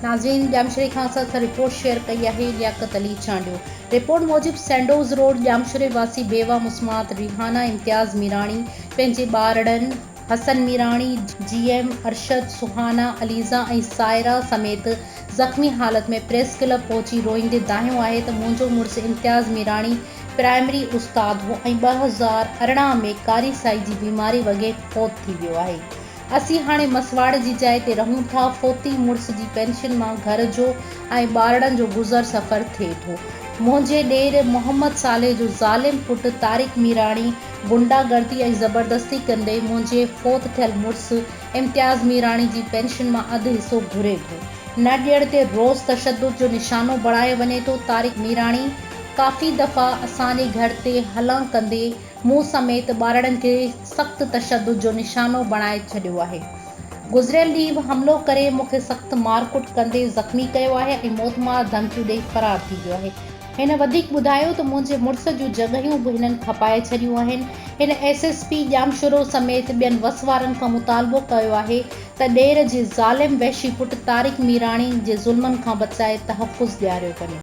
ناظرين ڄامشوري کان اسان سان رپورٽ شيئر ڪئي آهي لياقت علي چانڊيو رپورٽ موجب سينڊوز روڊ ڄامشوري واسي بيوه مسمات ريحانه امتياز ميراڻي پنهنجي ٻارڙن حسن ميراڻي، جي ايم ارشد، سهانا، عليزا ۽ سائره سميت زخمي حالت ۾ پريس ڪلب پهچي روئيندي دانهيو آهي ته منهنجو مڙس امتياز ميراڻي پرائمري استاد هو ۽ 2018 ۾ ڪاري سائي جي بيماري وگهي فوت ٿي ويو آهي. اسين هاڻي مسواڙ جي جاء تي رهون ٿا، فوتي مڙس جي پينشن مان گهر جو ۽ ٻارڙن جو گذر سفر ٿئي ٿو. منهنجي ڏير محمد صالح جو ظالم پٽ طارق ميراڻي غنڊا گردي ۽ زبردستي ڪندي منهنجي فوت ٿيل مڙس امتياز ميراڻي جي پينشن مان اڌ حصو گهري ٿو. نه ڏيڻ تي روز تشدد جو نشانو بڻايو وڃي ٿو. طارق ميراڻي ڪافي دفعا اسان جي گهر تي هلان ڪندي مون سميت ٻارڙن کي سخت تشدد جو نشانو بڻائي ڇڏيو آهي. گذريل ڏينهن به حملو ڪري مون کي سخت مارڪٽ ڪندي زخمي ڪيو آهي ۽ موتمار ڌمڪيون ڏئي فرار ٿي ويو آهي. هن وڌيڪ ٻڌايو ته منهنجي مڙس جون جڳهيون به هنن کپائي ڇڏيون آهن. هن ايس ايس پي ڄامشورو سميت ٻين وس وارن کان مطالبو ڪيو آهي ته ڏير جي ظالم وحشي پٽ طارق ميراڻي جي ظلمن کان بچائي تحفظ ڏياريو وڃي.